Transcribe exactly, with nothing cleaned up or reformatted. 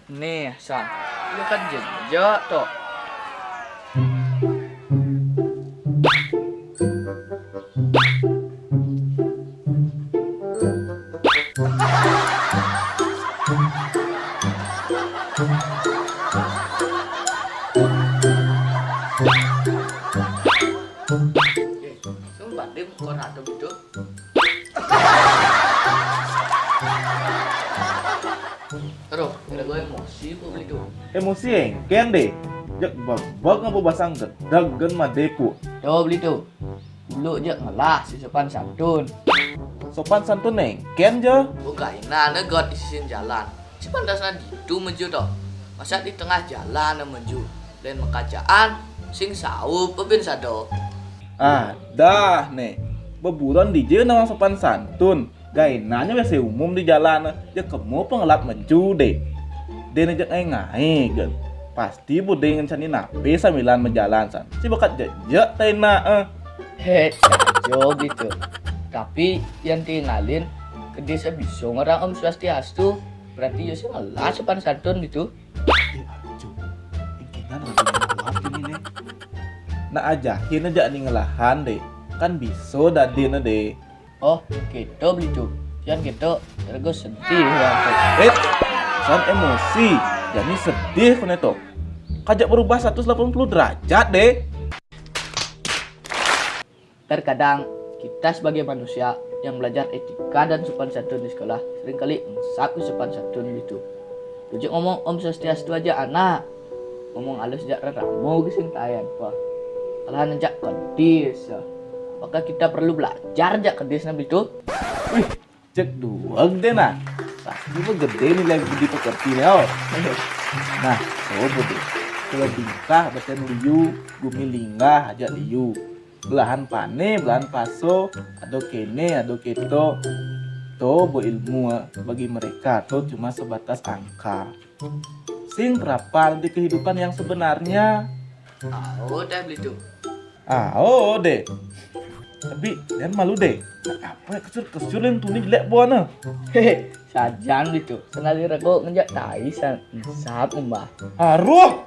Nih, San. Lu kan jejak toh. Eh, lu banding kok rada gitu. Aduh, kira gue emosi kok beli tuh. Emosi engken deh. Jak bebek ngapa basang gedeg gen madepu. Tuh beli tuh. Dulu jak ngelah si sopan santun. Sopan santun engken je. Bukan, nah, negot isisin jalan. Si pantasna ditu meju toh. Masa di tengah jalan meju. Lain mekacaan, sing saup pebin sado. Ah, dah nih. Beburon dije nawang sopan santun. Gaenanya W C umum di jalan. Ya kemu pengelap meju deh. Dene jak ngai-ngai gen. Pasti bude ngencani nape samilan mejalan san. Si bakat jejak taina eh. He, sajo gitu. Tapi yang tingalin kedis bisa ngerang Om Swastiastu. Berarti yo sih ngelah sopan santun gitu. Eh, ajo. Engkenan rada ngelap ini nih. Nak ajahin aja nih ngelahan deh. Kan bisa dadine deh. Oh, gitu beli tuh. Yang gitu, terus sedih ya. Eh, san emosi. Jadi sedih kone toh. Kajak berubah seratus delapan puluh derajat deh. Terkadang kita sebagai manusia yang belajar etika dan sopan santun di sekolah seringkali ngesap sopan santun gitu. Ujuk ngomong Om Swastiastu aja anak. Ngomong halus jak reramo ke sing tayan. Wah. Malahan jak kedis. Apakah kita perlu belajar jak kedis nabi tuh? Wih, cek dua gede nah. Pasti mah gede nilai budi pekerti nih, oh. Nah, oh budi. Kalau bingkah beten liu, gumi linggah aja liu. Belahan pane, belahan paso, ado kene, ado keto. To bo ilmu eh, bagi mereka to cuma sebatas angka. Sing berapa di kehidupan yang sebenarnya? Au deh beli tuh. Ah, oh deh. Tapi dan malu deh. Apa kesur-kesur yang tuni jelek buana? Hehe, sajan beli tuh. Senali rego ngejak tai san. Sap umbah. Aruh.